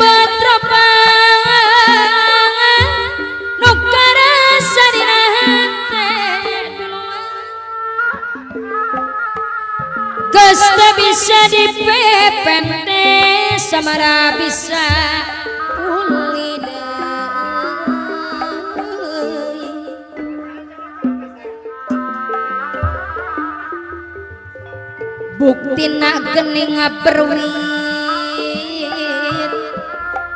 betropa nu karasa dina hate duluan geus teu bisa dipepende samara bisa pulih deui. Buktina geuning berwit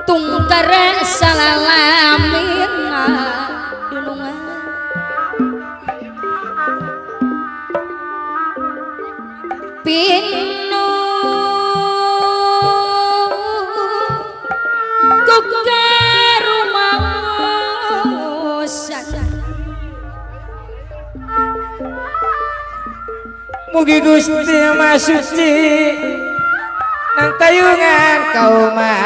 tungkara salalamina dunungan pinu ku karumaosan. Mugi Gusti Maha Suci nang tayungan kaumatna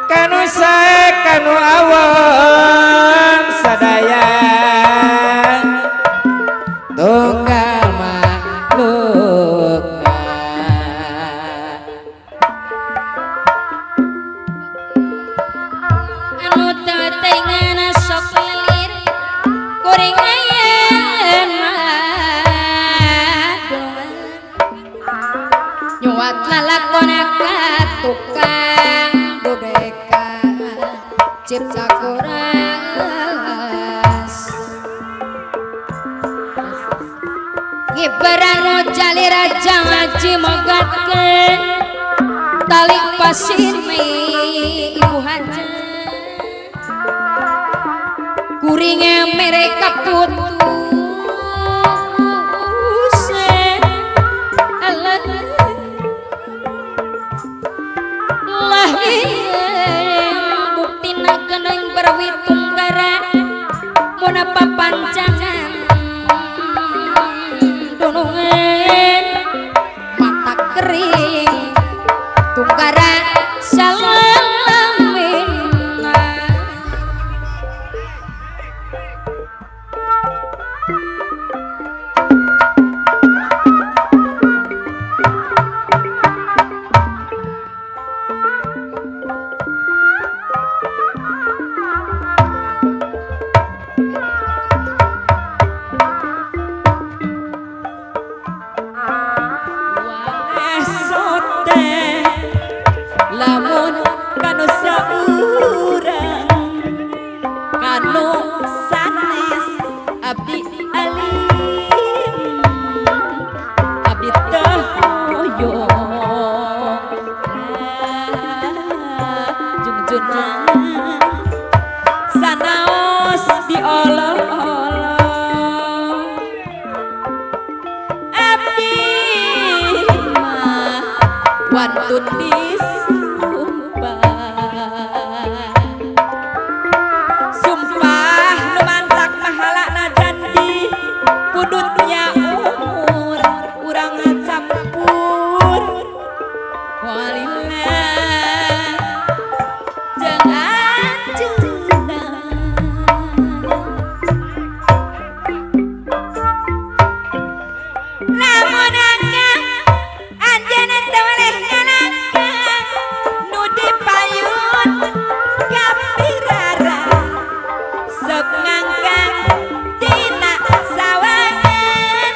kanu sae kanu awon sadaya tunggal makhlukna. Anu teutingan sok lelir kuring ayeuna dunungan nyuat lalakon ka tukang bebeka cipta kuras ngibaran jalira jangaji mogatkeun tali pasine ibu haja kuringe mere kaputusan Allah lahir buktina geuning berwitunggara mun papancangan dunungan mata kering tunggara salamina. Sote lamun kanu saurang kanu sanes abdi alim abdi teu hoyong jungjungan sanaos diolok-olok abdi mah wantun disumpah sumpah nu mantak mahalana janji pudutnya umur urang ngacampur walina jeung anjeunna. Lamun angkang anjeunna teu weleh ngalangkang nu dipayun kapirara sok ngangkang tina sawangan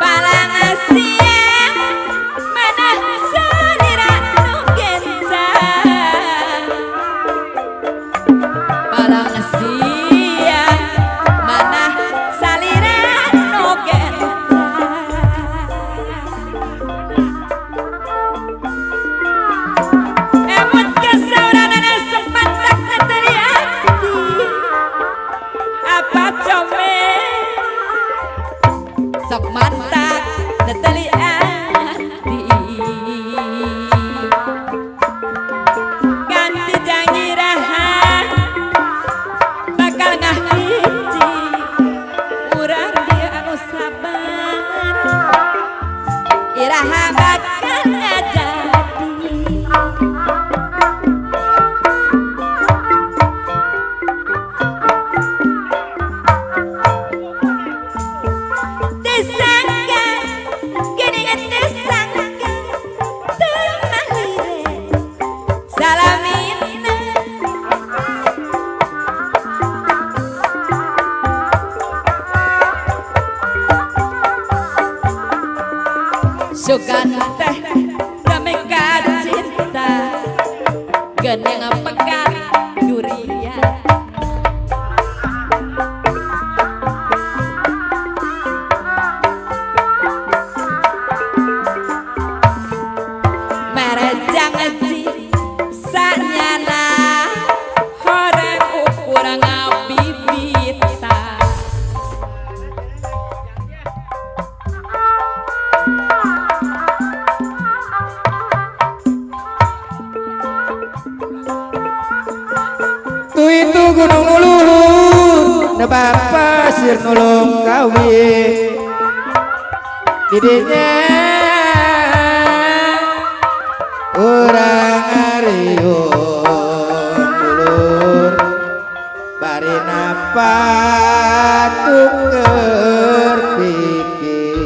palang siang manah salira nu gencang palang siang manah salira nu gencang. Emut kesauranana sepantak nateri ati apa come sok mantak neteli ati ganti jangiraha bakal ngahiji urang dia anu sabar iraha bakal ngajadi. Sangka teu malire salamina. Sugan teh rame cinta geneng pekat durian. Merejang ci sanyana horeng ukuran ngabibita. Tu itu gunung nuluhur nebak pasir nulung kawi didinya urang ariun dulur bari napatung keur pikir.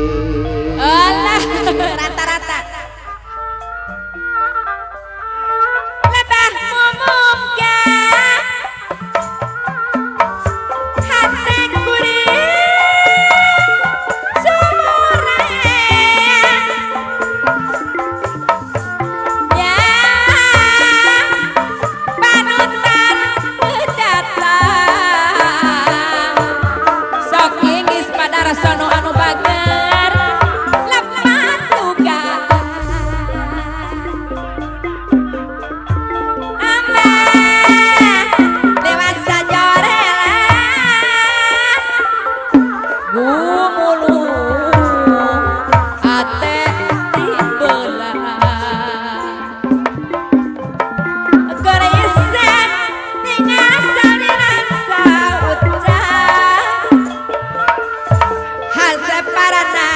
Alah, rata-rata. Lebah mumumka hate kuring sumure. Ya panutan datang sok inggis padarsono anu bager lepat tugas. Ambeh dewasa jorela gumulu ate dibelah. Gerisan ningasal dirangsa ucap hal separana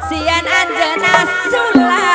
sian anjeuna sulah.